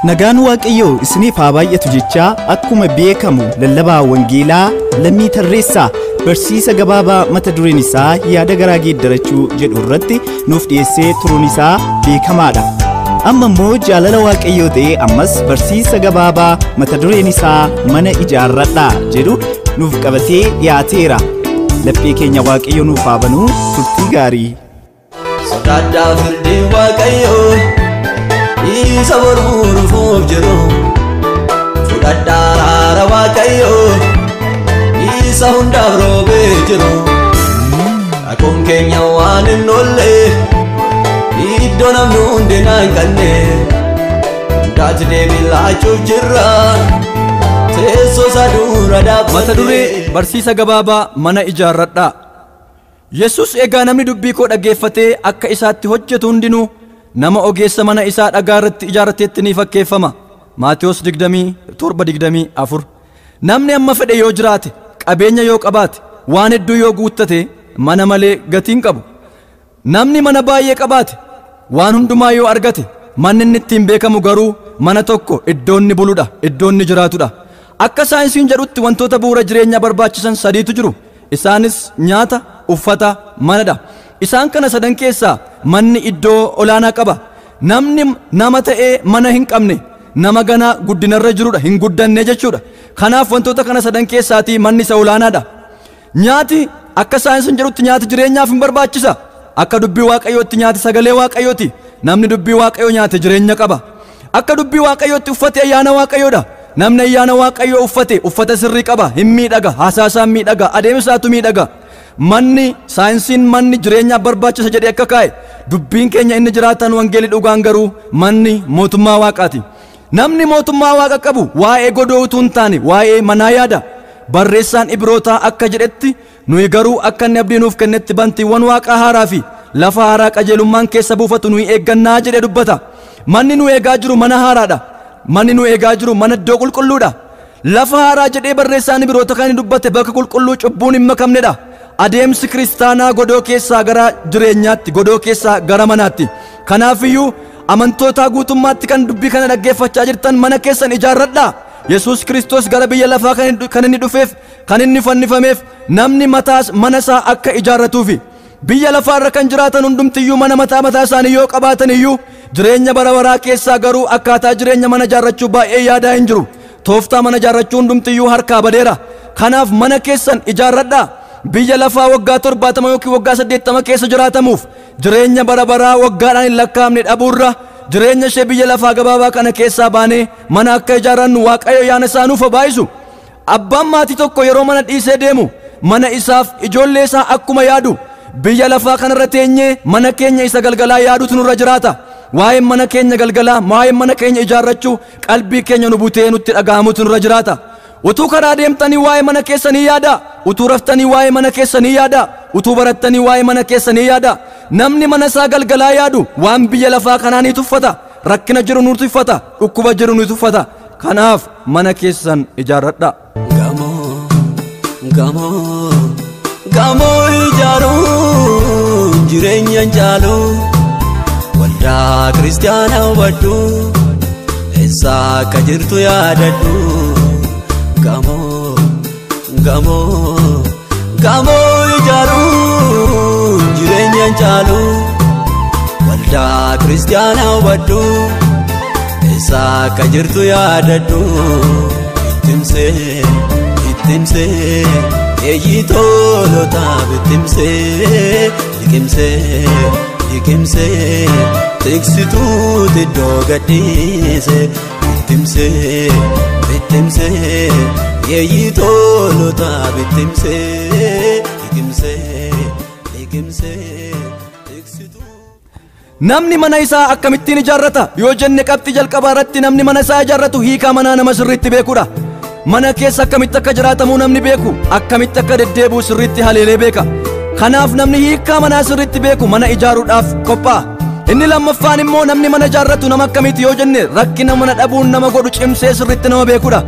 Nagaan Waaqayyoo isiniif haa baay'atu jechaa akkuma beekamu lallabaa wangeelaa Lammii Tarreessaa barsiisa gabaabaa mata dureen isaa yaada garaa geeddarachuu jedhu irratti nuuf dhiyeessee turuun isaa beekamaadha. Amma immoo jaalala Waaqayyoo ta'ee ammas barsiisa gabaabaa mata dureen isaa mana ijaarradhaa jedhu nuuf qabatee dhiyaateera. Laphee keenya Waaqayyo nuuf haa banuu, turtii gaarii. Sodaadhaa firdii Waaqayyoo isa boruu jiru, fudhadhaa araara Waaqayyoo isa hundaaf roobee jiru. Rakkoon keenya waan hin oolle, iddoo namni hundi naan qabne, hundaatti deebii laachuuf jirra teessoo isaa dura dhaabbate. Mata duree barsiisa gabaabaa mana ijaarradhaa. Yesus egaa namni dubbii koo dhaggeeffatee akka isaatti hojjetu hundinuu nama ogeessa mana isaa dhagaa irratti ijaarrateetti ni fakkeeffama. Maatewos 27:24. Namni amma fedhe yoo jiraate, qabeenya yoo qabaate, waan hedduu yoo guuttate mana malee gatii hin qabu. Namni mana baay'ee qabaate, waan hundumaa yoo argate, manni inni ittiin beekamu garuu mana tokko iddoo inni buludha, iddoo inni jiraatudha. Akka saayinsiin jedhutti wantoota bu'uura jireenyaa barbaachisan sadiitu jiru. Isaanis nyaata, uffata, manadha. Isaan kana sadan keessaa manni iddoo olaanaa qaba. Namni nama ta'ee mana hin qabne nama ganaa guddinarra jirudha, hin guddanne jechuudha. Kanaaf wantoota kana sadan keessaatii manni isa olaanaadha. Nyaati akka saayinsiin jedhutti nyaati jireenyaaf hin barbaachisa. Akka dubbii Waaqayyootti nyaati sagalee Waaqayyooti. Namni dubbii Waaqayyoo nyaate jireenya qaba. Akka dubbii Waaqayyootti uffate ayyaana Waaqayyoodha. Namni ayyaana Waaqayyoo uffate uffata sirrii qaba, hin miidhaga, haasaasaa miidhaga, adeemsaatu miidhaga. Manni saayinsiin manni jireenyaaf barbaachisa jedhee akka kaa'e, dubbiin keenya inni jiraatan wangeelii dhugaan garuu manni mootummaa Waaqaati. Namni mootummaa Waaqa qabu waa'ee godoo utuu hin taane waa'ee manaa yaada. Barreessaan Ibrootaa akka jedhetti nuyi garuu akka inni abdii nuuf kennetti bantiiwwan Waaqaa haaraa fi lafa haaraa qajeelummaan keessa buufatu nuyi eeggannaa jedhee dubbata. Manni nu eegaa jiru mana haaraadha. Manni nu eegaa jiru mana iddoo qulqulluudha. Lafa haaraa jedhee barreessaan Ibroota kan inni dubbate bakka qulqulluu cubbuun hin makamnedha. Adeemsi kiristaanaa godoo keessaa gara jireenyaatti, godoo keessaa gara manaatti. Kanaafiyyuu amantoota guutummaatti kan dubbii kana dhaggeeffachaa jirtan mana keessan ijaarradhaa. Yesuus Kiristoos gara biyya lafaa kan inni dhufeef, kan inni fannifameef namni mataas mana isaa akka ijaarratuufi. Biyya lafaarra kan jiraatan hundumtiyyuu mana mataa mataa isaanii yoo qabaatan iyyuu jireenya bara baraa keessaa garuu akkaataa jireenya mana ijaarrachuu baay'ee yaadaa hin jiru. Tooftaa mana ijaarrachuu hundumtiyyuu harkaa badeera. Kanaaf mana keessan ijaarradhaa. Biyya lafaa waggaa 70 yookiin waggaa 80 keessa jiraatamuuf jireenya bara baraa waggaadhaan hin lakkaa'amne dhabuurra jireenya ishee biyya lafaa gabaabaa kana keessaa baanee mana akka ijaarrannu Waaqayyo yaana isaa nuuf haa baay'isu. Abbaan maatii tokko yeroo mana dhiisee deemu mana isaaf ijoollee isaa akkuma yaadu biyya lafaa kanarra teenyee mana keenya isa galgalaa yaadutu nurra jiraata. Waa'een mana keenya galgalaa, waa'een mana keenya ijaarrachuu qalbii keenya nu butee nutti dhaga'amutu nurra jiraata. Utuu karaa deemtanii waa'ee mana keessanii yaada, utuu raftanii waa'ee mana keessanii yaada, utuu barattanii waa'ee mana keessanii yaada. Namni mana isaa galgalaa yaadu waan biyya lafaa kanaa ni tuffata, rakkina jiru ni tuffata, dhukkuba jiru ni tuffata. Kanaaf mana keessan ijaarradhaa. Gamoo, gamoo, gamoo ijaaruun jireenya caalu, waldaa kiristaanaa hubadhu, eessa akka jirtu yaadadhu. Gamoo, gamoo, gamoo ijaaruun jireenya caalu, waldaa kiristaanaa hubadhu, eessa akka jirtu yaadadhu. Ittimsee, ittimsee, eeyyii tolotaaf ittimsee, liqimsee, liqimsee, tiksituutu iddoo gadhiise. Ittimsee, ittimsee, eeyyii tolotaaf ittimsee, liqimsee, liqimsee, tiksituu. Namni mana isaa akkamittiin ijaarrata yoo jenne qabxii jalqabaa irratti namni mana isaa ijaarratu hiikaa manaa nama sirriitti beekudha. Mana keessa akkamitti akka jiraatamuu namni beeku, akkamitti akka deddeebi'u sirriitti haleelee beeka. Kanaaf namni hiikaa manaa sirriitti beeku mana ijaaruudhaaf qophaa'a. Inni lammaffaan immoo namni mana ijaarratu nama akkamiiti yoo jenne rakkina mana dhabuun nama godhu cimsee sirriitti nama beekudha.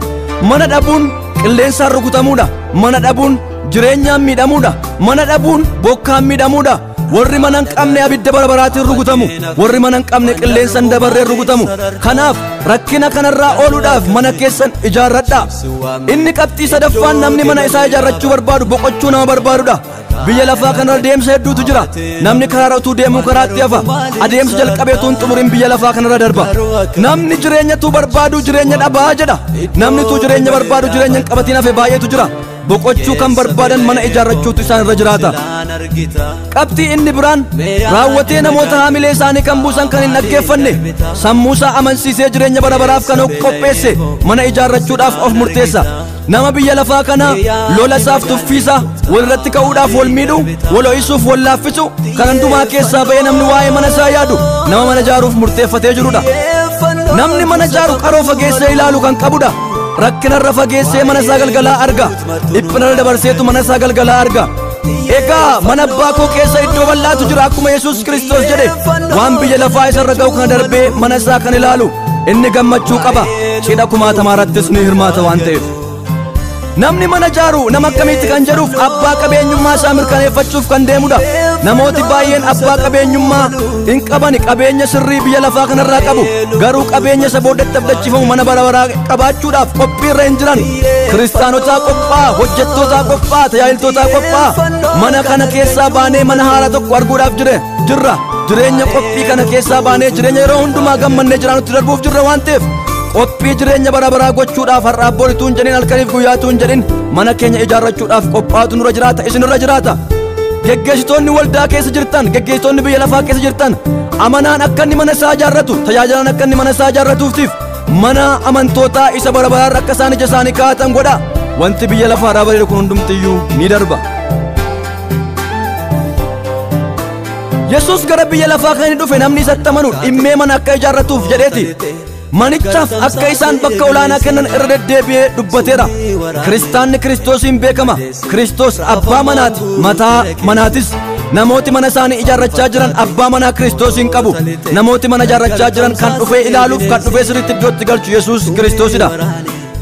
Mana dhabuun qilleensaan rukutamuudha. Mana dhabuun jireenyaan miidhamuudha. Mana dhabuun bokkaan miidhamuudha. Warri mana hin qabne abidda bara baraatiin rukutamu. Warri mana hin qabne qilleensaan dabarreen rukutamu. Kanaaf rakkina kanarraa ooluudhaaf mana keessan ijaarradhaa. Inni qabxii sadaffaan namni mana isaa ijaarrachuu barbaadu boqochuu nama barbaadudha. Biyya lafaa kanarra deemsa hedduutu jira. Namni karaarra utuu deemuu karaatti hafa. Adeemsa jalqabee utuu hin xumurin biyya lafaa kanarra darba. Namni jireenyatu barbaadu jireenya dhabaa jedha. Namni utuu jireenya barbaadu jireenya hin qabatiin hafe baay'eetu jira. Boqochuu kan barbaadan mana ijaarrachuutu isaan irra jiraata. Qabxii inni biraan raawwatee namoota haamilee isaanii kan buusan kan hin dhaggeeffanne sammuu isaa amansiisee jireenya bara baraaf kan qopheesse mana ijaarrachuudhaaf of murteessa. Nama biyya lafaa kana lola isaaf tuffiisa walirratti ka'uudhaaf wal miidhu, wal ho'isuuf wal laaffisu kan hundumaa keessaa ba'ee namni waa'ee mana isaa yaadu nama mana ijaaruuf murteeffatee jirudha. Namni mana ijaaru qaroo fageessee ilaalu kan qabudha. Rakkinarra fageessee mana isaa galgalaa arga. Dhiphinarra dabarseetu mana isaa galgalaa arga. Egaa mana abbaa koo keessa iddoo bal'aatu jira akkuma Yesuus Kiristoos jedhe. Waan biyya lafaa isarra ga'u kana darbee mana isaa kan ilaalu inni gammachuu qaba. Cidha kumaatamaa irrattis ni hirmaata waan ta'eef. Namni mana ijaaru nama akkamiitti kan jedhuuf abbaa qabeenyummaa isaa mirkaneeffachuuf kan deemudha. Namooti baay'een abbaa qabeenyummaa hin qabani, qabeenya sirrii biyya lafaa kanarraa qabu. Garuu qabeenya isa boodatti abdachiifamu mana bara baraa qabaachuudhaaf qophiirra hin jiran. Kiristaanotaa qophaa, hojjettootaa qophaa, tajaajiltootaa qophaa. Mana kana keessaa baanee mana haaraa tokko arguudhaaf jirra. Jireenya qophii kana keessaa baanee jireenya yeroo hundumaa gammannee jiraanutti darbuuf jirra waan ta'eef qophii jireenya bara baraa gochuudhaaf har'aaf borituu hin jedhin, halkaniif guyyaatuu hin jedhin, mana keenya ijaarrachuudhaaf qophaa'atu nurra jiraata, isinirra jiraata. Geggeessitoonni waldaa keessa jirtan, geggeessitoonni biyya lafaa keessa jirtan, amanaan akka inni mana isaa ijaarratu, tajaajilaan akka inni mana isaa ijaarratuuftiif mana amantootaa isa bara baraarra akka isaan ija isaanii kaa'atan godha. Wanti biyya lafaarraa bareedu kun hundumtiyyuu ni darba. Yesuus gara biyya lafaa kan inni dhufe namni isatti amanu dhimmee mana akka ijaarratuuf jedheeti. Manichaaf akka isaan bakka olaanaa kennan irra deddeebi'ee dubbateera. Kiristaanni Kiristoosiin beekama. Kiristoos abbaa manaati, mataa manaatis. Namooti mana isaanii ijaarrachaa jiran abbaa manaa Kiristoosiin qabu. Namooti mana ijaarrachaa jiran kan dhufee ilaaluuf, kan dhufee sirriitti iddootti galchu Yesuus Kiristoosidha.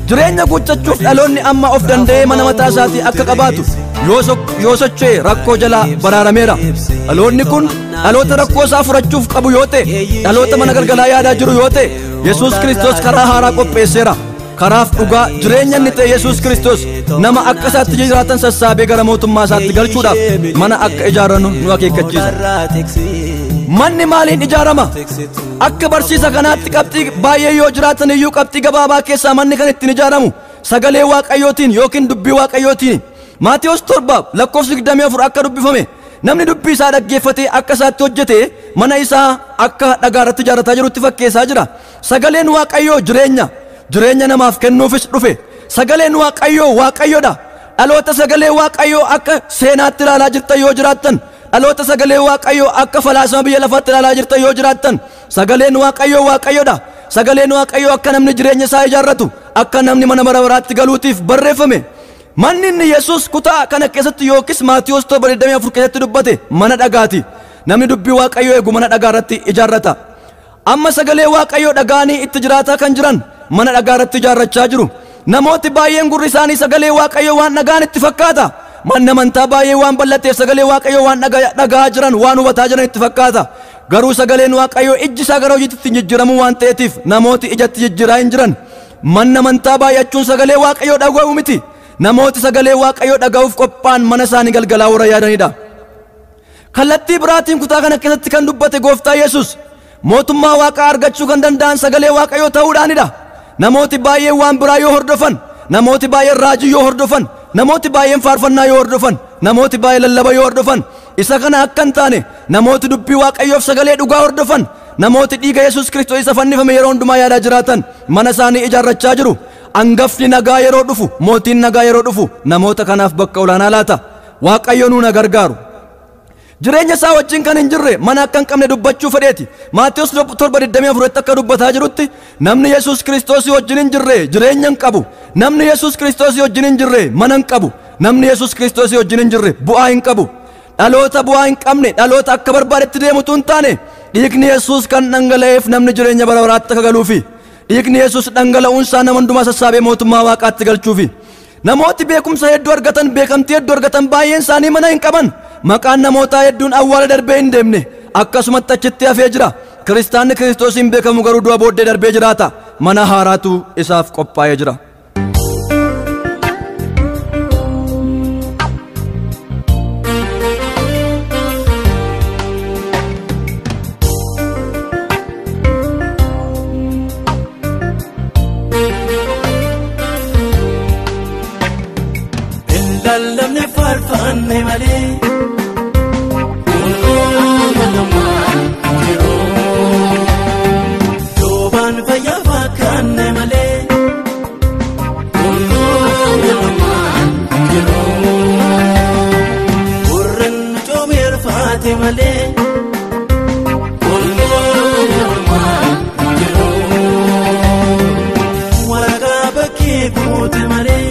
Jireenya guuttachuuf dhaloonni amma of danda'ee mana mataa isaatii akka qabaatu yoo socho'e rakkoo jalaa baraarameera. Dhaloonni kun dhaloota rakkoo isaa furachuuf qabu yoo ta'e, dhaloota mana galgalaa yaadaa jiru yoo ta'e, Yesuus Kiristoos karaa haaraa qopheesseera. Karaaf dhugaa jireenya inni ta'e Yesuus Kiristoos nama akka isaatti jiraatan sassaabee gara mootummaa isaatti galchuudhaaf mana akka ijaarrannu nu akeekkachiisa. Manni maaliin ijaarama? Akka barsiisa kanaatti qabxii baay'ee yoo jiraatan iyyuu qabxii gabaabaa keessaa manni kan ittiin ijaaramu sagalee Waaqayyootiin yookiin dubbii Waaqayyootiin. Maatewos 7 lakkoofsa 24 akka dubbifame namni dubbii isaa dhaggeeffatee akka isaatti hojjete mana isaa akka dhagaa irratti ijaarrataa jirutti fakkeessaa jira. Sagaleen Waaqayyoo jireenya, jireenya namaaf kennuufis dhufe. Sagaleen Waaqayyoo Waaqayyoodha. Dhaloota sagalee Waaqayyoo akka seenaatti ilaalaa jirtan yoo jiraattan, dhaloota sagalee Waaqayyoo akka falaasama biyya lafaatti ilaalaa jirtan yoo jiraattan, sagaleen Waaqayyoo Waaqayyoodha. Sagaleen Waaqayyoo akka namni jireenya isaa ijaarratu, akka namni mana bara baraatti galuutiif barreeffame. Manni inni Yesuus kutaa kana keessatti yookiis Maatewos 7:24 keessatti dubbate mana dhagaati. Namni dubbii Waaqayyoo eegu mana dhagaa irratti ijaarrata. Amma sagalee Waaqayyoo dhagaanii itti jiraataa kan jiran mana dhagaa irratti ijaarrachaa jiru. Namooti baay'een gurri isaanii sagalee Waaqayyoo waan dhagaan itti fakkaata. Manni amantaa baay'ee waan bal'ateef sagalee Waaqayyoo waan dhagaa jiran, waan hubataa jiran itti fakkaata. Garuu sagaleen Waaqayyoo ijji isaa gara hojiitti jijjiiramuu waan ta'eetiif namooti ijatti jijjiiraa hin jiran. Manni amantaa baay'achuun sagalee Waaqayyoo dhaga'uu miti. Namooti sagalee Waaqayyoo dhaga'uuf qophaa'an mana isaanii galgalaa warra yaadanidha. Kallattii biraatiin kutaa kana keessatti kan dubbate Gooftaa Yesuus mootummaa Waaqaa argachuu kan danda'an sagalee Waaqayyoo ta'uudhaanidha. Namooti baay'een waan biraa yoo hordofan, namooti baay'een raajii yoo hordofan, namooti baay'een faarfannaa yoo hordofan, namooti baay'een lallaba yoo hordofan, isa kana akka hin taane namooti dubbii Waaqayyoof sagalee dhugaa hordofan, namooti dhiiga Yesuus Kiristoos isa fannifame yeroo hundumaa yaadaa jiraatan mana isaanii ijaarrachaa jiru. Angafni nagaa yeroo dhufu, mootiin nagaa yeroo dhufu namoota kanaaf bakka olaanaa laata. Waaqayyo nu na gargaaru. Jireenya isaa wajjin kan hin jirre mana akka hin qabne dubbachuu fedheeti. Maatewos 7:24 akka dubbataa jirutti namni Yesuus Kiristoos wajjin hin jirre jireenya hin qabu. Namni Yesuus Kiristoos wajjin hin jirre mana hin qabu. Namni Yesuus Kiristoos wajjin hin jirre bu'aa hin qabu. Dhaloota bu'aa hin qabne, dhaloota akka barbaadetti deemutu hin taane, dhiigni Yesuus kan dhangala'eef namni jireenya bara baraatti akka galuufi. Dhiigni Yesuus dhangala'uun isaa nama hundumaa sassaabee mootummaa Waaqaatti galchuufi. Namooti beekumsa hedduu argatan, beekamtii hedduu argatan baay'een isaanii mana hin qaban. Maqaan namootaa hedduun awwaala darbee hin deemne, akkasumatti achitti hafee jira. Kiristaanni Kiristoosiin beekamu garuu du'a booddee darbee jiraata. Mana haaraatu isaaf qophaa'ee jira. Lallabne faarfanne malee duubaan fayyaa fakkaanne malee gurran coomeerfaate malee waraqaa bakkee guute malee.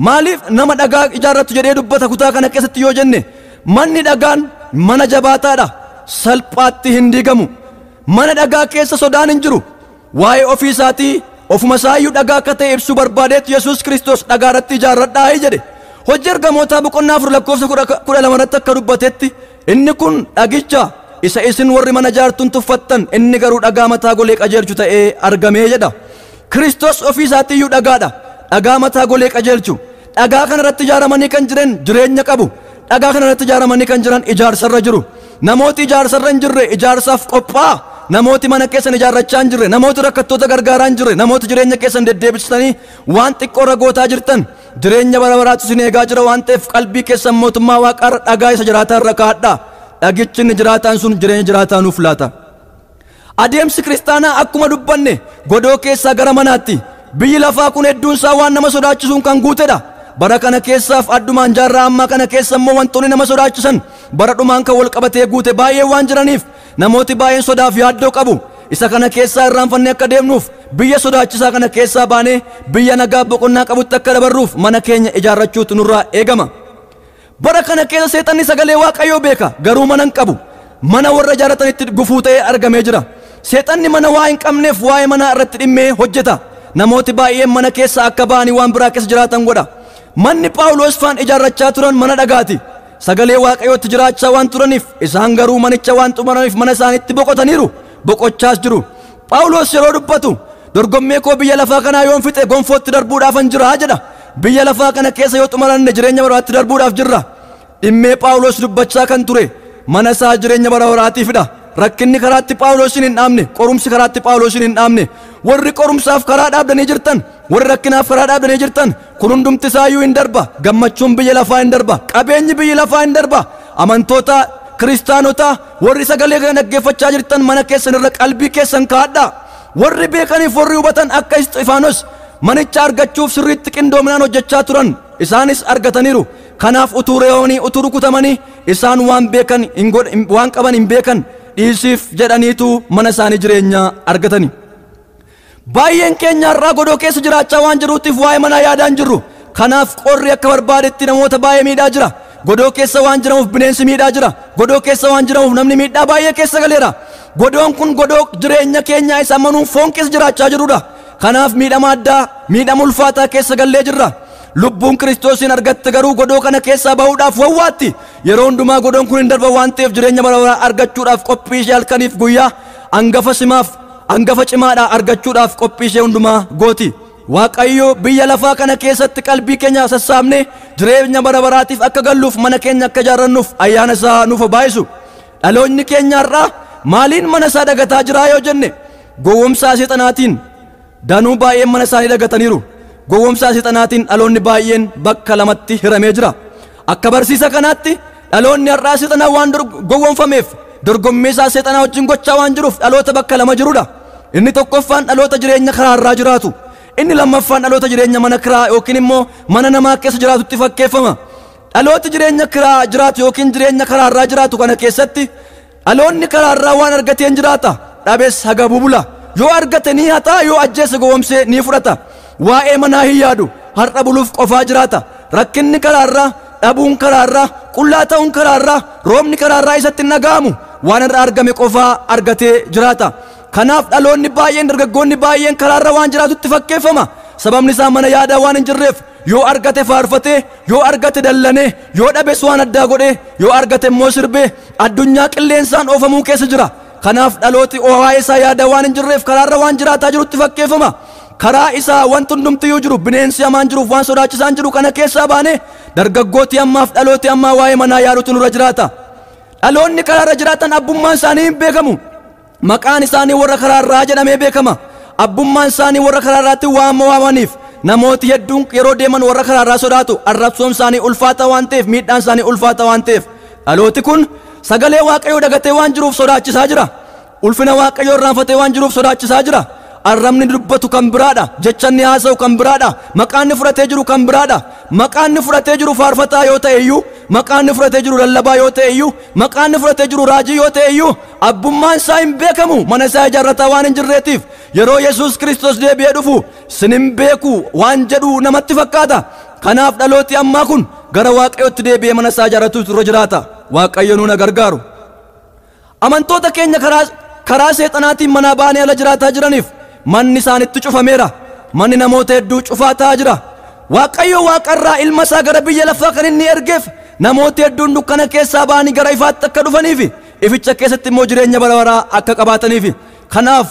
Maaliif nama dhagaa ijaarratu jedhee dubbata kutaa kana keessatti yoo jenne, manni dhagaan mana jabaataadha, salphaatti hin diigamu. Mana dhagaa keessa sodaan hin jiru. Waa'ee ofii isaatii ofuma isaayyuu dhagaa akka ta'e ibsuu barbaadeetu Yesuus Kiristoos dhagaa irratti ijaarradhaa jedhe. Hojii ergamootaa boqonnaa 4 lakkoofsa 12 irratti akka dubbatetti, inni kun dhagicha isa isin warri mana ijaartuun tuffattan, inni garuu dhagaa mataa golee qajeelchu ta'ee argamee jedha. Kiristoos ofii isaatiiyyuu dhagaadha. Dhagaa mataa golee qajeelchu. Dhagaa kana irratti ijaaramanii kan jiran jireenya qabu. Dhagaa kana irratti ijaaramanii kan jiran ijaarsarra jiru. Namooti ijaarsarra hin jirre ijaarsaaf qophaa'a. Namooti mana keessan ijaarrachaa hin jirre, namooti rakkattoota gargaaraa hin jirre, namooti jireenya keessan deddeebisanii waan xiqqoo ragootaa jirtan, jireenya bara baraatu isin eegaa jira waan ta'eef qalbii keessan mootummaa waaqaarra dhagaa isa jiraataa irra kaa'adhaa. Dhagichi inni jiraataan sun jireenya jiraataa nuuf laata. Adeemsi kiristaanaa akkuma dubbanne godoo keessaa gara manaatti. Biyyi lafaa kun hedduun isaa waan nama sodaachisuun kan guutedha. Bara kana keessaaf addumaan jaarraa ammaa kana keessa immoo wantoonni nama sodaachisan bara dhumaan kan wal qabatee guute baay'ee waan jiraniif namooti baay'een sodaaf yaaddoo qabu. Isa kana keessaa irraanfannee akka deemnuuf, biyya sodaachisaa kana keessaa baanee biyya nagaa boqonnaa qabutti akka dabarruuf mana keenya ijaarrachuutu nurraa eegama. Bara kana keessa seexanni sagalee Waaqayyoo beeka, garuu mana hin qabu. Mana warra ijaarratanitti gufuu ta'ee argamee jira. Seexanni mana waa hin qabneef waa'ee manaa irratti dhimmee hojjeta. Namooti baay'een mana keessa akka ba'anii waan biraa keessa jiraatan godha. Manni Phaawulos faan ijaarrachaa turan mana dhagaati. Sagalee Waaqayyootti jiraachaa waan turaniif isaan garuu manicha waan xumuraniif mana isaaniitti boqotaniiru, boqochaas jiru. Phaawulos yeroo dubbatu, dorgommee koo biyya lafaa kanaa yoon fixe gonfootti darbuudhaafan jira jedha. Biyya lafaa kana keessa yoo xumuranne jireenya bara baraatti darbuudhaaf jirra. Dhimmee Phaawulos dubbachaa kan ture mana isaa jireenya bara baraatiifidha. Rakkinni karaatti Phaawulosin hin dhaabne, qorumsi karaatti Phaawulosin hin dhaabne. Warri qorumsaaf karaa dhaabdanii jirtan, warri rakkinaaf karaa dhaabdanii jirtan, kun hundumti isaayyuu hin darba. Gammachuun biyya lafaa hin darba, qabeenyi biyya lafaa hin darba. Amantoota kiristaanota warri sagalee kana dhaggeeffachaa jirtan mana keessan irra qalbii keessan kaa'adhaa. Warri beekaniif warri hubatan akka Isxifaanos manicha argachuuf sirriitti qindoominaan hojjechaa turan, isaanis argataniiru. Kanaaf utuu reewanii, utuu rukutamanii, isaan waan beekan waan qaban hin beekan dhiisiif jedhaniitu mana isaanii jireenyaa argatani. Baay'een keenya har'aa godoo keessa jiraachaa waan jiruutiif waa'ee manaa yaadaa hin jirru. Kanaaf qorri akka barbaadetti namoota baay'ee miidhaa jira. Godoo keessa waan jiramuuf bineensi miidhaa jira. Godoo keessa waan jiramuuf namni miidhaa baay'ee keessa galeera. Godoon kun godoo jireenya keenyaa isa amanuun foon keessa jiraachaa jirudha. Kanaaf miidhama addaa, miidhama ulfaataa keessa gallee jirra. Lubbuun Kiristoosiin argatte garuu godoo kana keessaa bahuudhaaf wawwaatti. Yeroo hundumaa godoon kun hin darba waan ta'eef jireenya bara baraa argachuudhaaf qophii ishee halkaniif guyyaa hangafa simaaf hangafa cimaadhaa argachuudhaaf qophii ishee hundumaa gooti. Waaqayyo biyya lafaa kana keessatti qalbii keenya sassaabnee jireenya bara baraatiif akka galluuf mana keenya akka ijaarrannuuf ayyaana isaa nuuf baayisu. Dhaloonni keenya har'aa maaliin mana isaa dagataa jiraa yoo jenne, gowwomsaa seexanaatiin danuu baay'een mana isaanii dagataniiru. Gowwomsaa seexanaatiin dhaloonni baay'een bakka lamatti hiramee jira. Akka barsiisa kanaatti dhaloonni har'aa seexanaa waan gowwomfameef dorgommii isaa seexanaa wajjin gochaa waan jiruuf dhaloota bakka lama jirudha. Inni tokkoffaan dhaloota jireenya karaa irraa jiraatu. Inni lammaffaan dhaloota jireenya mana kiraa yookiin immoo mana namaa keessa jiraatutti fakkeeffama. Dhaloota jireenya kiraa jiraatu yookiin jireenya karaa irraa jiraatu kana keessatti dhaloonni karaa irraa waan argateen jiraata. Dhabees haga bubula. Yoo argate ni hataa, yoo ajjeese gowwomsee ni fudhata. Waa'ee manaa hin yaadu, har'a buluuf qofaa jiraata. Rakkinni karaa irraa Dhabuun karaarraa, qullaa ta'uun karaarraa, roobni karaarraa isatti hin dhaga'amu. Waan irraa argame qofaa argatee jiraata. Kanaaf dhaloonni baay'een, dargaggoonni baay'een karaarra waan jiraatutti fakkeeffama. Sababni isaa mana yaadaa waan hin jirreef, yoo argate faarfatee, yoo argate dallanee, yoo dhabes waan addaa godhee, yoo argate immoo sirbee, addunyaa qilleensaan oofamuu keessa jira. Kanaaf dhalooti waa'ee isaa yaadaa waan hin jirreef karaarra waan jiraataa jirutti fakkeeffama. Karaa isaa wanti hundumtiyyuu jiru, bineensi hamaan jiruuf waan sodaachisaan jiru kana keessaa baanee dargaggooti ammaaf dhalooti ammaa waa'ee manaa yaadutu nurra jiraata. Dhaloonni karaarra jiraatan abbummaan isaanii hin beekamu. Maqaan isaanii warra karaarraa jedhamee beekama. Abbummaan isaanii warra karaarraatti waamamaniif namooti hedduun yeroo deeman warra karaarraa sodaatu. Arrabsoon isaanii ulfaata waan ta'eef, miidhaan isaanii ulfaata waan ta'eef, dhalooti kun sagalee Waaqayyoo dagatee waan jiruuf sodaachisaa jira. Ulfina Waaqayyoo irraanfatee waan jiruuf sodaachisaa jira. Arrabni dubbatu kan biraadha, jecha inni haasa'u kan biraadha, maqaan inni fudhatee jiru kan biraadha. Maqaan inni fudhatee jiru faarfataa yoo ta'e iyyuu, maqaan inni fudhatee jiru lallabaa yoo ta'e iyyuu, maqaan inni fudhatee jiru raajii yoo ta'e iyyuu, abbummaan isaa hin beekamu. Mana isaa ijaarrataa waan hin jirreetiif yeroo Yesuus Kiristoos deebi'ee dhufu sin hin beeku waan jedhu namatti fakkaata. Kanaaf dhalooti ammaa kun gara Waaqayyootti deebi'ee mana isaa ijaarratuutu irra jiraata. Waaqayyo nuuna gargaaru. Amantoota keenya karaa seexanaatiin manaa baanee ala jiraataa jiraniif manni isaanitti cufameera. Manni namoota hedduu cufaa ta'aa jira. Waaqayyo waaqarraa ilma isaa gara biyya lafaa kan inni ergeef namoota hedduun dukkana keessaa ba'anii gara ifaatti akka dhufaniif, ificha keessatti immoo jireenya bara baraa akka qabaataniif. Kanaaf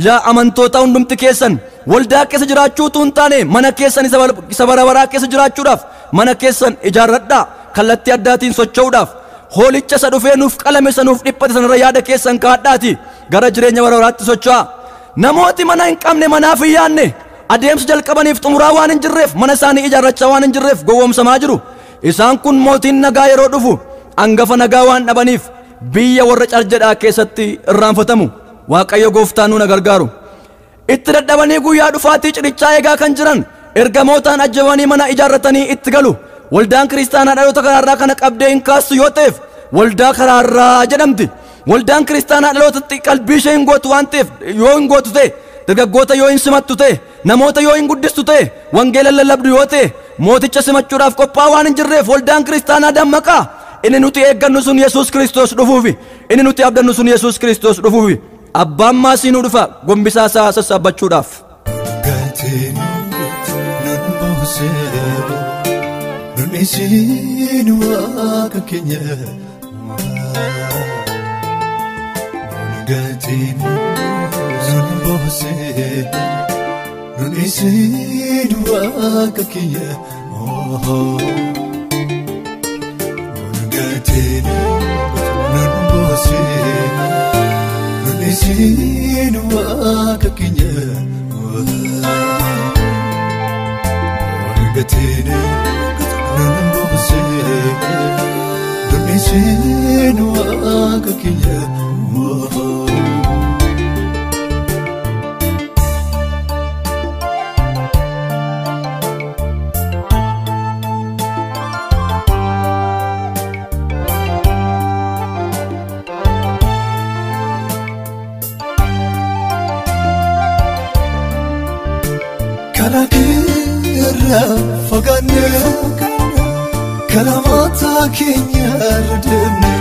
yaa amantoota hundumti keessan waldaa keessa jiraachuutu hin taane mana keessan isa bara baraa keessa jiraachuudhaaf mana keessan ijaarradhaa. Kallattii addaatiin socho'uudhaaf hoolicha isa dhufee nuuf qalame isa nuuf dhiphate sanarra yaada keessan kaa'adhaati gara jireenya bara baraatti socho'aa. Namooti mana hin qabne manaaf hin yaadne, adeemsa jalqabaniif xumuraa waan hin jirreef, mana isaanii ijaarrachaa waan hin jirreef gowwoomsamaa jiru. Isaan kun mootiin nagaa yeroo dhufu hangafa nagaa waan dhabaniif biyya warra carjedhaa keessatti irraanfatamu. Waaqayyo gooftaan nuuna gargaaru. Itti dadhabanii guyyaa dhufaatii cidhichaa eegaa kan jiran ergamootaan ajjabanii mana ijaarratanii itti galu. Waldaan kiristaanaa dhaloota karaarraa kana qabdee hin kaastu yoo ta'eef waldaa karaarraa jedhamti. Waldaan kiristaanaa dhalootatti qalbii ishee hin gootu waan ta'eef, yoo hin gootu ta'e, dargaggoota yoo hin simattu ta'e, namoota yoo hin guddistu ta'e, wangeela lallabdu yoo ta'e, mooticha simachuudhaaf qophaa'aa waan hin jirreef waldaan kiristaanaa dammaqaa. Inni nuti eeggannu sun Yesuus Kiristoos dhufuufi. Inni nuti abdannu sun Yesuus Kiristoos dhufuufi. Abbaan maasii nu dhufa gombisaa isaa sassaabbachuudhaaf. Gatiin nun boosee, nun isiin waaqa keenya. Gatiin nun boosee, nun isiin waaqa keenya. Gatiin nun boosee, nun isiin waaqa keenya. Gatiin nun boosee, nun isiin waaqa keenya. Karaa keerra fagaanne, karaa mataa keenya irra deemne,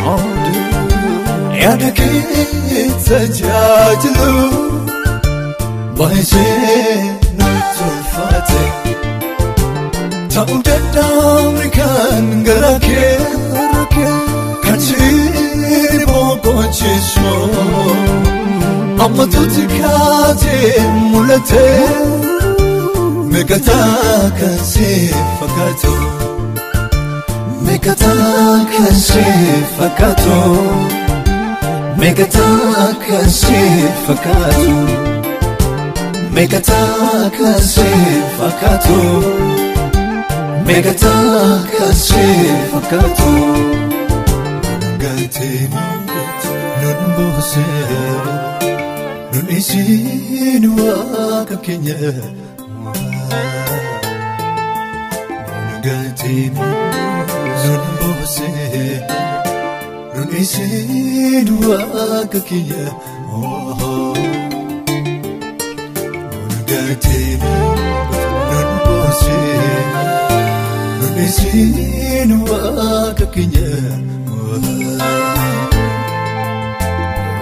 yaada kee tajaajilu baay'isee nutti ulfaate. Ta'uu dadhabni kan gara kee kan si boqochiisu amma tuuti kaatee mul'ate. Meeqataa kan si fakkaatu, meeqataa kan si fakkaatu, meeqataa kan si fakkaatu, meeqataa kan si fakkaatu, meeqataa kan si fakkaatu. Gatiin nun boosee, nun isiin waaqa keenya. Gatiin nun boosee, nun isiin waaqa keenya. Gatiin nun boosee, Nun waaqa keenya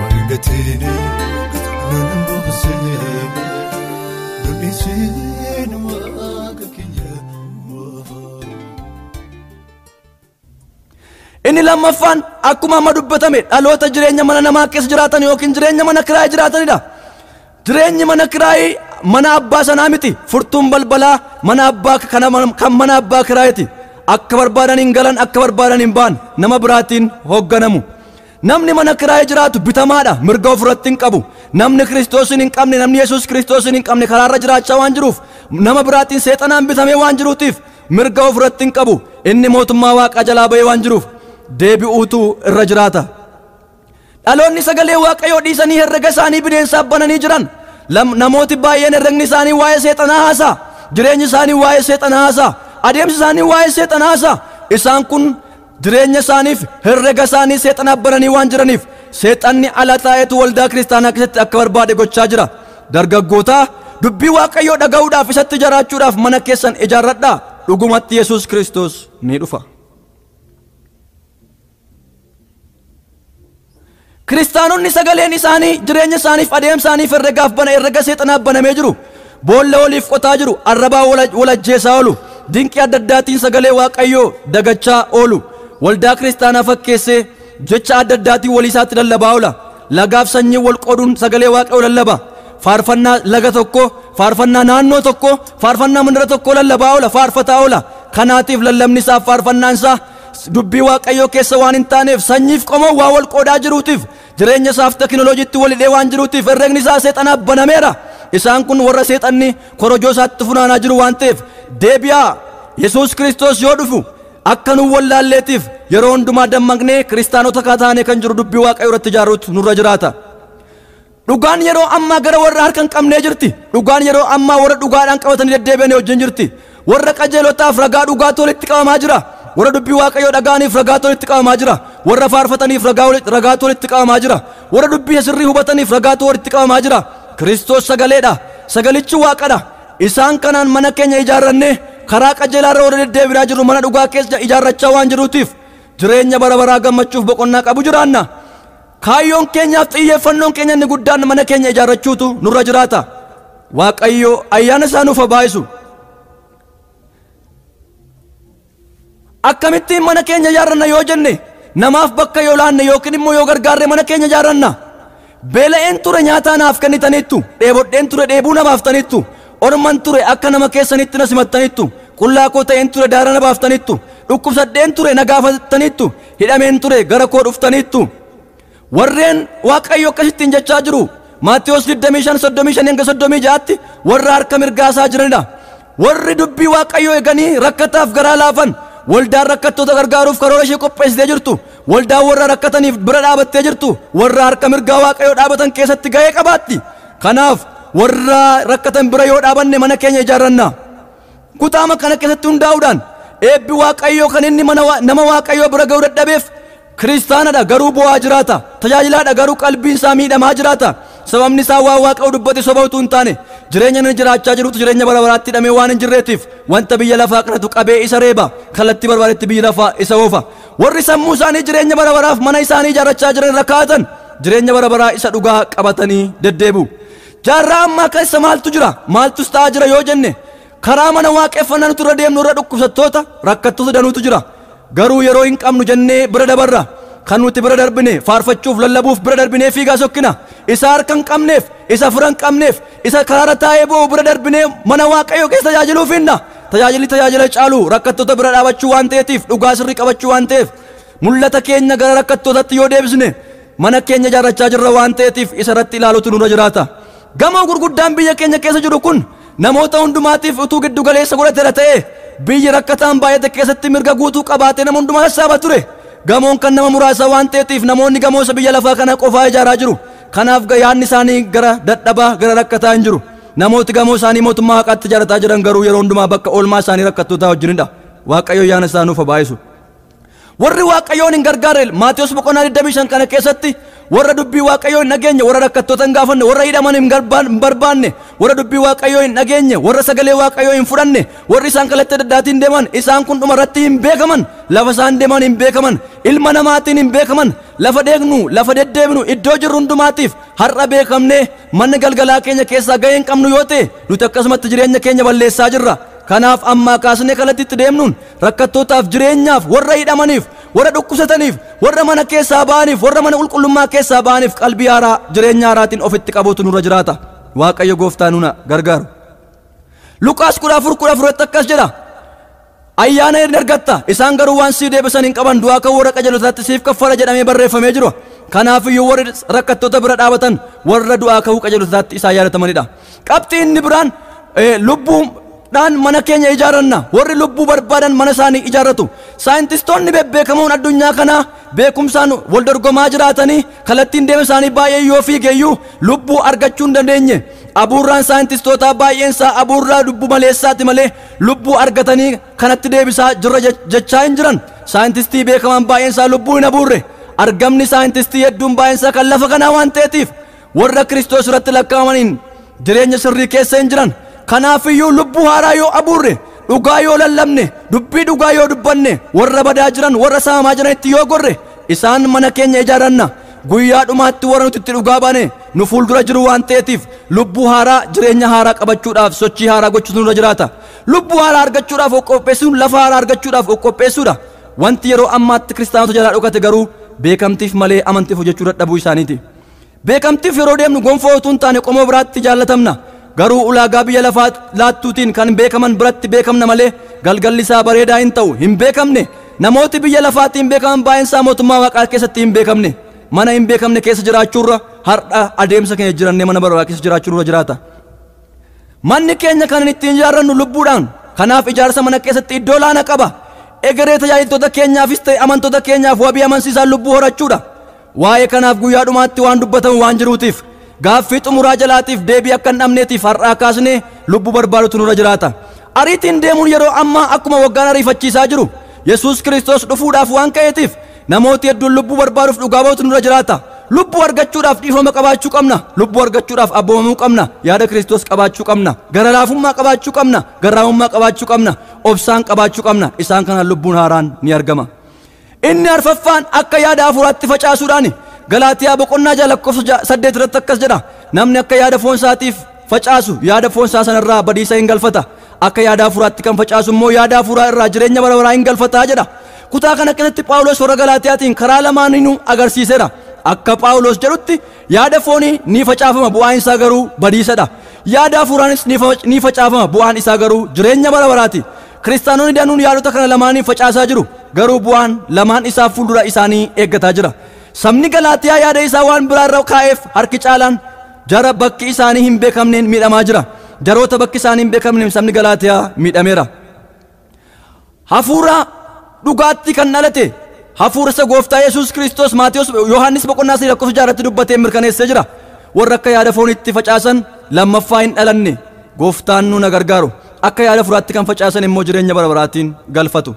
Walgatiin nun boosee Nun waaqa keenya. Inni lammaffaan akkuma amma dubbatame dhaloota jireenya mana namaa keessa jiraatan yookiin jireenya mana kiraayii jiraatanidha. Jireenyi mana kiraayii mana abbaa sanaa miti. Furtuun balbalaa mana abbaa kan mana abbaa kiraayiiti. Akka barbaadan hin galan, akka barbaadan hin ba'an, nama biraatiin hoogganamu. Namni mana kiraayii jiraatu bitamaadha, mirga ofirratti hin qabu. Namni Kiristoosin hin qabne, namni Yesuus Kiristoosin hin qabne karaarra jiraachaa waan jiruuf, nama biraatiin seexanaan bitamee waan jiruutiif mirga ofirratti hin qabu. Inni mootummaa Waaqaa jalaa ba'ee waan jiruuf deebi'uutu irra jiraata. Dhaloonni sagalee Waaqayyoo dhiisanii herrega isaanii bineensaaf bananii jiran. Namooti baay'een herregni isaanii waa'ee seexanaa haasa'a. Jireenyi isaanii waa'ee seexanaa haasa'a. Adeemsi isaanii waa'ee seexanaa haasa'a. Isaan kun jireenya isaaniif herrega isaanii seexanaaf bananii waan jiraniif seexanni ala taa'etu waldaa kiristaanaa keessatti akka barbaade gochaa jira. Dargaggootaa, dubbii Waaqayyoo dhaga'uudhaaf isatti jiraachuudhaaf mana keessan ijaarradhaa. Dhugumatti Yesuus Kiristoos ni dhufa. Kiristaanonni sagaleen isaanii jireenya isaaniif adeemsa isaaniif herregaaf bana herrega seexanaaf banamee jiru. Boolla waliif qotaa jiru, arrabaa walajjeesaa oolu, dinqii adda addaatiin sagalee Waaqayyoo dagachaa oolu. Waldaa kiristaanaa fakkeessee jecha adda addaatiin walii isaatti lallabaa oola. Lagaaf sanyii wal qooduun sagalee Waaqayyoo lallaba. Faarfannaa laga tokko, faarfannaa naannoo tokko, faarfannaa mandara tokko lallabaa oola, faarfataa oola. Kanaatiif lallabni isaa faarfannaan isaa dubbii Waaqayyoo keessa waan hin taaneef, sanyiif qomoo waa wal qoodaa jiruutiif, jireenya isaaf tekinooloojiitti walhidhee waan jiruutiif herregni isaa seexanaaf banameera. Isaan kun warra seexanni korojoo isaatti funaanaa jiru waan ta'eef deebi'aa. Yesuus Kiristoos yoo dhufu akka nu wallaalleetiif yeroo hundumaa dammaqnee kiristaanota taanee kan jiru dubbii Waaqayyoo irratti ijaaruutu nurra jiraata. Dhugaan yeroo ammaa gara warra harka hin qabnee jirti. Dhugaan yeroo ammaa warra dhugaadhaan qabatanii deddeebi'anii wajjin jirti. Warra qajeelotaaf ragaa dhugaatu walitti qabamaa jira. Warra dubbii Waaqayyoo dhaga'aniif ragaatu walitti qabamaa jira. Warra faarfataniif ragaatu walitti qabamaa jira. Warra dubbii sirrii hubataniif ragaatu walitti qabamaa jira. Kiristoos sagaleedha. Sagalichi Waaqadha. Isaan kanaan mana keenya ijaarrannee karaa qajeelaarra warra deddeebi'aa jirru mana dhugaa keessa ijaarrachaa waan jiruutiif jireenya bara baraa gammachuuf boqonnaa qabu jiraanna. Kaayyoon keenyaaf xiyyeeffannoon keenya inni guddaan mana keenya ijaarrachuutu nurra jiraata. Waaqayyo ayyaana isaa nuuf haa baay'isu. Akkamittiin mana keenya ijaarranna yoo jenne, namaaf bakka yoo laanne yookiin immoo yoo gargaarre mana keenya ijaarranna. Beela'een ture nyaataa naaf kennitaniittu, dheebodheen ture dheebuu namaaf taniittu, orman ture akka nama keessanitti na simattaniittu, qullaa koo ta'een ture daara na baaftaniittu, dhukkubsadheen ture na gaafataniittu, hidhameen ture gara koo dhuftaniittu. Warreen Waaqayyo akkasittiin jechaa jiru Maatiyos 25 35 hanga 36tti warra harka mirgaa isaa jiranidha. Warri dubbii Waaqayyoo eeganii rakkataaf garaa laafan, waldaan rakkattoota gargaaruuf karoora ishee qopheessitee jirtu, waldaan warra rakkataniif bira dhaabattee jirtu, warra harka mirgaa Waaqayyoo dhaabatan keessatti ga'ee qabaatti. Kanaaf warra rakkatan bira yoo dhaabanne mana keenya ijaarranna. Kutaama kana keessatti hundaa'uudhaan eebbi Waaqayyoo kan inni nama Waaqayyoo bira ga'uu dadhabeef kiristaanadha garuu bu'aa jiraata, tajaajilaadha garuu qalbiin isaa miidhamaa jiraata. Sababni isaa waan Waaqayyo dubbate soba utuu hin taane jireenya inni jiraachaa jirutu jireenya bara baraatti hidhamee waan hin jirreetiif wanta biyya lafaa kanatu qabee isa reeba, kallattii barbaadetti biyya lafaa isa oofa. Warri sammuu isaanii jireenya bara baraaf mana isaanii ijaarrachaa jiran irra kaa'atan jireenya bara baraa isa dhugaa qabatanii deddeebi'u. Jaarraa ammaa keessa maaltu jira, maaltus ta'aa jira yoo jenne, karaa mana waaqeffannaa nuti irra deemnu irra dhukkubsattoota rakkattoota danuutu jira. Garuu yeroo hin qabnu jennee bira dabarra. Kan nuti bira darbine faarfachuuf lallabuuf bira darbinee fiigaa sokkina. Isa harka hin qabneef, isa fira hin qabneef, isa karaarra taa'ee boo'u bira darbinee mana Waaqayyoo keessa tajaajiluuf hinna. Tajaajilli tajaajila caalu rakkattoota bira dhaabachuu waan ta'eetiif, dhugaa sirrii qabachuu waan ta'eef, mul'ata keenya gara rakkattootatti yoo deebisne mana keenya ijaarrachaa jirra waan ta'eetiif isa irratti ilaaluutu nurra jiraata. Gamoo gurguddaan biyya keenya keessa jiru kun namoota hundumaatiif utuu giddu galeessa godhateera ta'e biyyi rakkataan baay'ate keessatti mirga guutuu qabaatee nama hundumaa sassaaba ture. Gamoon kan nama muraasa waan ta'eetiif namoonni gamoo isa biyya lafaa kana qofaa ijaaraa jiru. Kanaaf yaadni isaanii gara dadhabaa gara rakkataa hin jiru. Namooti gamoo isaanii mootummaa haqaatti ijaarrataa jiran garuu yeroo hundumaa bakka oolmaa isaanii rakkattootaa wajjinidha. Waaqayyo yaana isaa nuuf haa baay'isu. Warri Waaqayyoon hin gargaarre Maatiyos boqonnaa 25 kana keessatti warra dubbii Waaqayyoo hin dhageenye, warra rakkattoota hin gaafanne, warra hidhaman hin barbaanne, warra dubbii Waaqayyoo hin dhageenye, warra sagalee Waaqayyoo hin fudhanne, warri isaan kallattii adda addaatiin deeman, isaan kun dhuma irratti hin beekaman, lafa isaan deeman hin beekaman, ilma namaatiin hin beekaman. Lafa deegnu, lafa deddeebinu, iddoo jirru hundumaatiif har'a beekamne mana galgalaa keenya keessaa gahee hin qabnu yoo ta'e nuti akkasumatti jireenya keenya balleessaa jirra. Kanaaf ammaa kaasnee kallattiitti deemnuun rakkattootaaf, jireenyaaf, warra hidhamaniif, warra dhukkubsataniif, warra mana keessaa ba'aniif, warra mana qulqullummaa keessaa ba'aniif qalbii haaraa, jireenya haaraatiin ofitti qabuutu nurra jiraata. Waaqayyo gooftaa nuna gargaaru. Luqaas 14:14 akkas jedha. Ayyaana hin argatta, isaan garuu waan sii deebisan hin qaban, du'aa kan warra qajeelotaatti siif kaffala jedhamee barreeffamee jiru. Kanaaf iyyuu warri rakkattoota bira dhaabatan warra du'aa ka'uu qajeelotaatti isaan yaadatamanidha. Qabxii inni biraan lubbuudhaan mana keenya ijaaranna. Warri lubbuu barbaadan mana isaanii ijaarratu. Saayintistoonni bebbeekamoon addunyaa kanaa beekumsaan wal dorgomaa jiraatanii kallattiin deema isaanii baay'ee yoo fiigeyyuu lubbuu argachuu hin dandeenye. Abuurraan saayintistootaa baay'een isaa abuurraa lubbuu maleessaati malee lubbuu argatanii kanatti deebisaa jirra jechaa hin jiran. Saayintistii beekamaan baay'een isaa lubbuu hin abuurre. Argamni saayintistii hedduun baay'een isaa kan lafa kanaa waan ta'eetiif warra Kiristoos irratti lakkaa'amaniin jireenya sirrii keessa hin jiran. Kanaafiyyuu lubbuu haaraa yoo abuurre, dhugaa yoo lallabne, dubbii dhugaa yoo dubbanne, warra badaa jiran, warra saamamaa jiranitti yoo gorre, isaan mana keenya ijaaranna. Guyyaa dhumaatti warra nuti itti dhugaa baane nu fuuldura jiru waan ta'eetiif lubbuu haaraa, jireenya haaraa qabachuudhaaf sochii haaraa gochuutu nurra jiraata. Lubbuu haaraa argachuudhaaf of qopheessuun lafa haaraa argachuudhaaf of qopheessuudha. Wanti yeroo ammaatti kiristaanota jalaa dhokate garuu beekamtiif malee amantiif hojjechuu dadhabuu isaaniiti. Beekamtiif yeroo deemnu gonfoo utuu hin taane qomoo biraatti jaallatamna. Garuu ulaagaa biyya lafaa laattuutiin kan beekaman biratti beekamna malee galgalli isaa bareedaa hin ta'u, hin beekamne. Namooti biyya lafaatiin beekaman baay'een isaa mootummaa waaqaa keessatti hin beekamne. Mana hin beekamne keessa jiraachuurra har'a adeemsa keenya jirannee mana bara keessa jiraachuurra jiraata. Manni keenya kan ittiin ijaarrannu lubbuudhaan. Kanaaf ijaarsa mana keessatti iddoo olaanaa qaba. Egeree tajaajiltoota keenyaafis ta'e amantoota keenyaaf wabii amansiisaan lubbuu horachuudha. Waa'ee kanaaf guyyaa dhumaatti waan dubbatamu waan jiruutiif gaaffii xumuraa jalaatiif deebii akka hin dhabneetiif har'aa kaasnee lubbuu barbaadutu nurra jiraata. Ariitiin deemuun yeroo ammaa akkuma waggaan ariifachiisaa jiru Yesuus Kiristoos dhufuudhaaf waan ka'eetiif namooti hedduun lubbuu barbaaduuf dhugaa ba'utu nurra jiraata. Lubbuu argachuudhaaf dhiifama qabaachuu qabna. Lubbuu argachuudhaaf abboomamuu qabna. Yaada Kiristoos qabaachuu qabna. Gara laafummaa qabaachuu qabna. Garraamummaa qabaachuu qabna. Obsaan qabaachuu qabna. Isaan kanaan lubbuun haaraan ni argama. Inni arfaffaan akka yaada hafuuraatti facaasuudhaani. Galaatiyaa boqonnaa 6 lakkoofsa 8 irratti akkas jedha. Namni akka yaada foon isaatiif facaasu yaada foon isaa sanarraa badiisa hin galfata. Akka yaada hafuuraatti kan facaasu immoo yaada hafuuraa irraa jireenya bara baraa hin galfata jedha. Kutaa kana keessatti Phaawulos warra Galaatiyaatiin karaa lamaaniinuu agarsiiseera. Akka Phaawulos jedhutti yaada foonii ni facaafama, bu'aan isaa garuu badiisadha. Yaada hafuuraanis ni facaafama, bu'aan isaa garuu jireenya bara baraati. Kiristaanonni danuun yaadota kana lamaaniin facaasaa jiru, garuu bu'aan lamaan isaa fuuldura isaanii eeggataa jira. Sabni Galaatiyaa yaada isaa waan biraa irra kaa'eef harki caalaan jara bakki isaanii hin beekamneen miidhamaa jira. Jaroota bakki isaanii hin beekamneen sabni Galaatiyaa miidhameera. Hafuura dhugaatti kan dhalate hafuura isa gooftaa Yesuus Kiristoos Maatewos Yohaannis boqonnaa 3 lakkoofsa 6 irratti dubbatee mirkaneessee jira. Warra akka yaada foonitti facaasan lammaffaa hin dhalanne, gooftaan nu na gargaaru. Akka yaada hafuuraatti kan facaasan immoo jireenya bara baraatiin galfatu.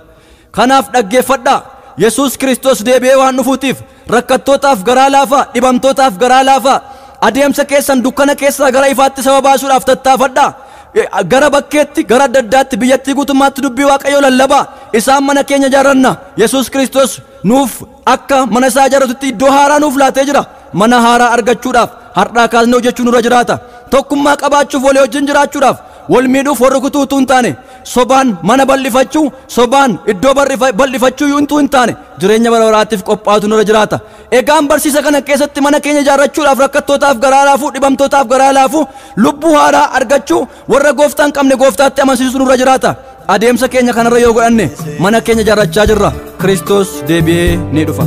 Kanaaf dhaggeeffadhaa. Yesuus Kiristoos deebi'ee waan dhufuutiif rakkattootaaf garaa laafaa, dhibamtootaaf garaa laafaa, adeemsa keessan dukkana keessaa gara ifaatti saba baasuudhaaf tattaafadhaa. Gara bakkeetti, gara adda addaatti, biyyattii guutummaatti dubbii Waaqayyoo lallabaa. Isaan mana keenya ijaarranna. Yesuus Kiristoos nuuf akka mana isaa ijaarratutti iddoo haaraa nuuf laatee jira. Mana haaraa argachuudhaaf har'aa kaasnee hojjechuu nurra jiraata. Tokkummaa qabaachuuf, walii wajjin jiraachuudhaaf, wal miidhuuf, wal rukutuu utuu hin taane, sobaan mana bal'ifachuu, sobaan iddoo bal'ifachuu utuu hin taane, jireenya bara baraatiif qophaa'utu nurra jiraata. Egaan barsiisa kana keessatti mana keenya ijaarrachuudhaaf rakkattootaaf garaa laafuu, dhibamtootaaf garaa laafuu, lubbuu haaraa argachuu, warra gooftaa hin qabne gooftaatti amansiisuu nurra jiraata. Adeemsa keenya kanarra yoo godhanne mana keenya ijaarrachaa jirra. Kiristoos deebi'ee ni dhufa.